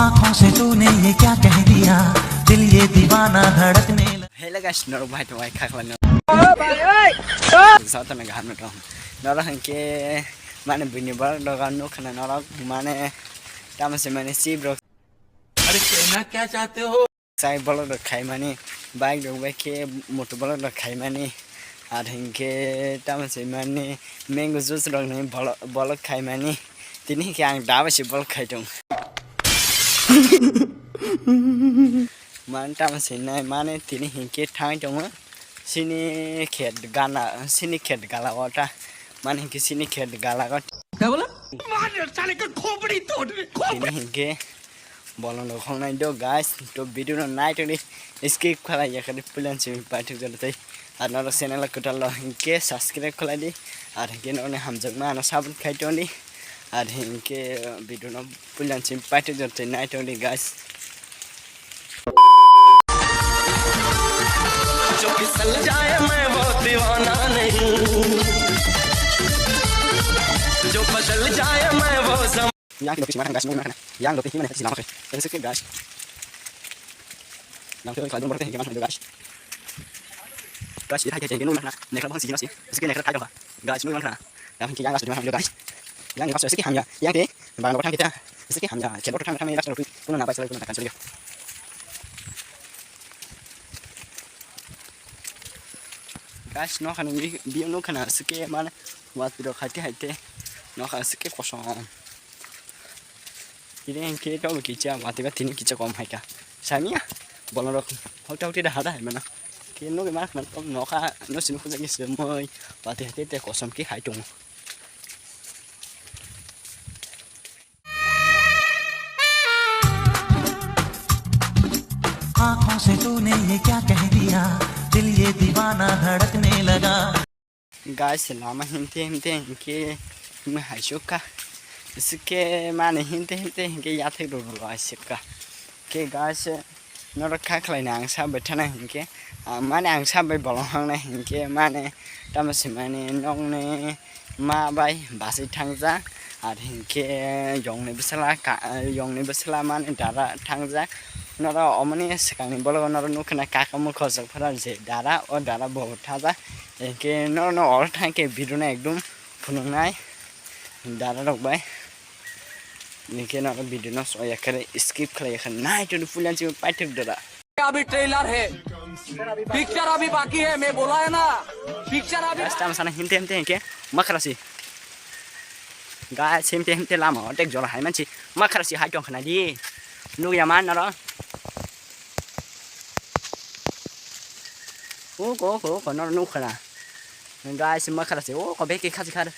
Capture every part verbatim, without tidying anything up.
आंखों से तूने ये क्या कह दिया, दिल ये दीवाना धड़कने लगा। Hello guys, norok bai tong ai khakhlai no. Joto no gaham no tong. Norok hwnkhe mane buini borok dogan nuk khna norok mane tamo se mane si borok. अरे कहना क्या चाहते हो? Sai bolok rok khaimani, bike rok bai khe moto bolok rok khaimani, ar hinkhe tamo se mani mango juice rok ni bolok, bolok khaimani, tini hinkhe ang daba se bolok khai tong. Man tamo se nai mane tini hinkhe thang tongo, sini khet gana, sini khet gala o ta, mane hinkhe sini khet gala o. क्या बोला? मार साले का खोपड़ी तोड़। Tini hinkhe bolong rok hong nai do guys, to video no nai tongdi, skip khlai ya khadi pulan simi paithak jora tei, ar norok channel kwtal lo hinkhe subscribe khlai di, ar hinkhe norok ni hamjakma ano support khai tongdi, ar hinkhe video no pulan simi paithak jora tei nai tongdi guys. जो फिसल जाए मैं वो दीवाना नहीं, जो बदल जाए मैं वो जम- Yang lopi sima guys, nung nakna. Yang lopi himani hati sinama kai. Terus ke guys. Yang lopi kalau borok hingga mana guys. Guys, ini hai hai nung nakna. Nekra bang sih nasi. Terus ke nekra kai dong. Guys, nung nakna. Yang hingga yang guys, nung nakna guys. Yang ini guys, terus ke hamya. Yang te, bang borok kita. Terus ke hamya. Kebor thang thang ini guys, lopi. Kuno napai selai kuno nakan selai. Guys, no khana bi, bi no khana sike mana. Wat piro khaite haite. No khana sike kosong. Tini hinkhe tabuk kicha, watwi ba tini kicha kom hai kha. Samiya, bolong rok hokta hokti da hada hai mano. Khe nugwi ma khna nokha, no sini khujak ni swmui, watwi hai tei kosom khe hai tongo. आंखों से तूने ये क्या कह दिया, दिल ये दीवाना धड़कने लगा। Guys, lama himte himte hinkhe wngwi haisuk kha. Sike mane himte himte hinkhe yathek rwrwlo haisuk kha. Khe guys, norok kha khlaina ang sa bai thana hinkhe, ah, mane ang sa bai bolong hangna hinkhe mane tamo se mane nokni ma bai bachai thangjak. Ar hinkhe yongni bwsala ka-, yongni bwsala mane dara thangjak. Norok omoni swkangni bologo norok nukha na kaka mokho chwkphara je dara, o dara bo thajak. Hinkhe norokno oro thangkhe video no ekdum phunuknai dara rok bai. Hinkhe norok video no soya khe skip khlai khe nai tongdi puila chini paithak dara. अभी ट्रेलर है, पिक्चर अभी बाकी है, मैं बोला है ना, पिक्चर अभी Guys, tamo sana himte himte hinkhe makhara si. Guys, himte himte lama o tek jora hai mansi makhara si hai tong khna di. Nugya man noro. O ko ko ko noro nuk khna. Guys, makhara si o ko beke khasi khar.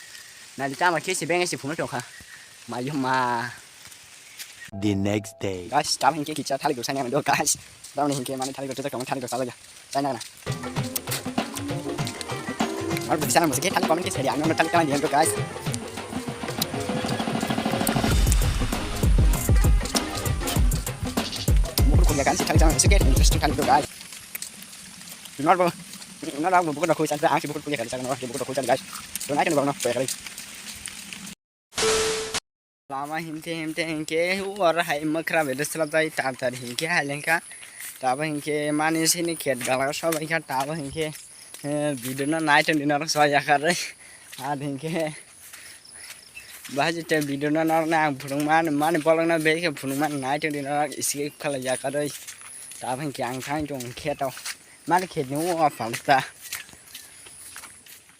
Nali tama khe si benge si phunu tong kha. Mayuma. The next day. Guys, tamo hinkhe kicha thalik rok saina do guys. Tamo hinkhe mane thalik rok tamo thalik rok salai ya. Saina na. Mar bisa na musik thalik comment ke sari ang thalik thalik do guys. Bukur kuya kan si thalik thalik musik interesting thalik do guys. Nor bo nor bo bukur ko chan ang si bukur kuya kan sa nor bukur ko chan guys. To nai to no ko kali. Lama himte himte hinkhe oro hai makhra bai rwchapjai tar tar hinkhe hai lengkha. Tabo hinkhe mani sini khet gala sobai kha tabo hinkhe, eh, video no nai tongdi norok soya kharwi. Ar hinkhe bahai jete video no norok nai ang phunukma mani bolok no beke phunukma nai tongdi norok skip khalai ya kharwi. Tabo hinkhe ang thang tong kheto mani khet ni o phalta.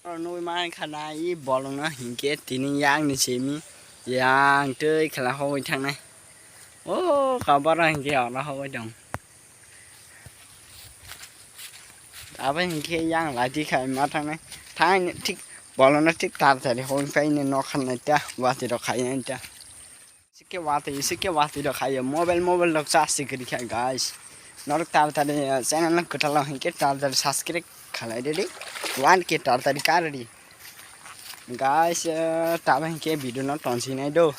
Oro nugwi mankha na i bolongno hinkhe tini yang ni simi yang twi khela hogwi thangnai. O kabaro hinkhe oro hogwi tong. Abo hinkhe yang laiti khai ma thangnai. Thang thik bolongno thik tar tari hogwi paini nokha nai ta watwi rok khai nai ta. Sike watwi, sike watwi rok khayo, mobile, mobile rok charge se kwrwi kha, guys. Norok tar tari, eh, channel no kwtal rok hinkhe tar tari subscribe khalai rwdi, one K tar tari karwdi. Guys, eh, tamo hinkhe video no tonsi nai do.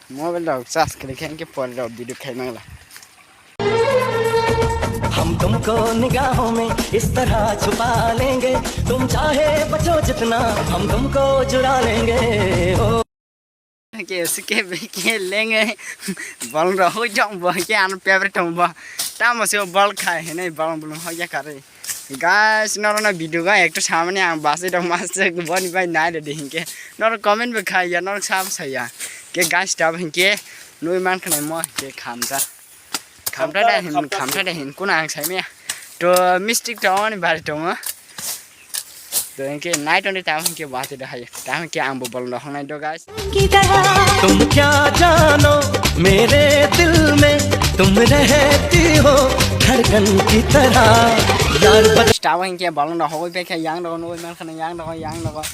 Mobile rok charge kwrwi kha hinkhe pore rok video khai mangla. हम तुमको निगाहों में इस तरह छुपा लेंगे, तुम चाहे बचो जितना, हम तुमको चुरा लेंगे। ओ Ke se ke be ke lenge. Bolong rok hoi jong bo ke ano favorite tong bo. Tamo se bol khai hene bolong bolong hoi ya kare. Guys, norok no video ga ekto samani ang basi dong mas boni bai nai de hinke. Norok comment be khai ya, norok sab sai ya. Ke guys, tab hinke nui man khnai mo ke khamta. Khamta da hin, khamta da hin, kuna ang sai maya. To mistake to ani bari tongo. To hinke nai tong de tamo hinke bati da hai. Tamo hinke ang bo bolong rok hong nai do guys. तुम क्या जानो मेरे दिल में तुम रहती हो धड़कन की तरह यार बता Tamo hinke bolong rok hogoi pekha yang rok nugoi man khana yang rok yang rok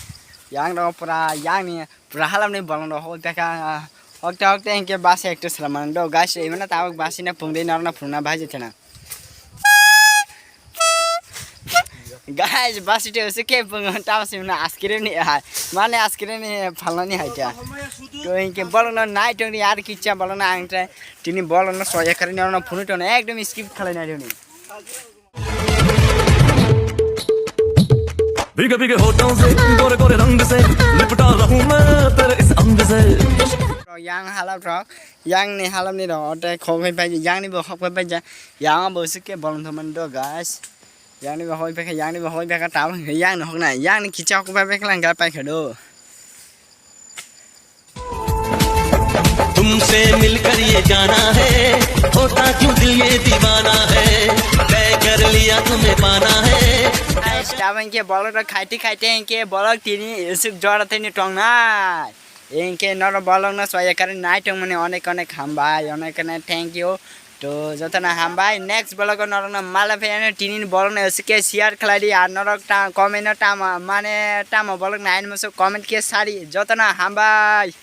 yang rok pura yang ni pura halam ni bolong rok hogoi pekha. Okta okta hinke basi ekto salamang do guys, imana tamo basi na pungde norna phunukna bahai jethena. Guys, basi te usu ke pungo tamo simna askire ni hai. Mane askire ni phalna ni hai ta. To hinke bolong no nai tong ni ar kicha bolong no ang te tini bolong no soya kare norna phunu tong ekdom skip khalai nai tong ni. भीगे भीगे होठों से गोरे गोरे रंग से लिपटा रहूं मैं तेरे इस अंग से Yang halap rok, yang ni halap ni rok, ote khogoi pai, yang ni bo khogoi pai ja, yang bo sike bolong thomani do guys. Yang ni bo hoi pai, yang ni bo hoi pai, tam yang ni hok na, yang ni kicha khogoi pai lang ga pai khado. तुमसे मिलकर ये जाना है, होता क्यों दिल ये दीवाना है, तय कर लिया तुम्हें पाना है। Tabang ke bolok rok khaiti khaiti ke bolok tini isuk jora tini tongnai. Inke noro bolok no soya kare nai tong mani onek onek hambai, onek onek thank you. To jotono hambai, next vlog o norokno mala phiyano tini ni vlog no sike share khlai di, ar norok ta comment no tamo mane tamo vlog nai musu comment khe sadi, jotono hambai.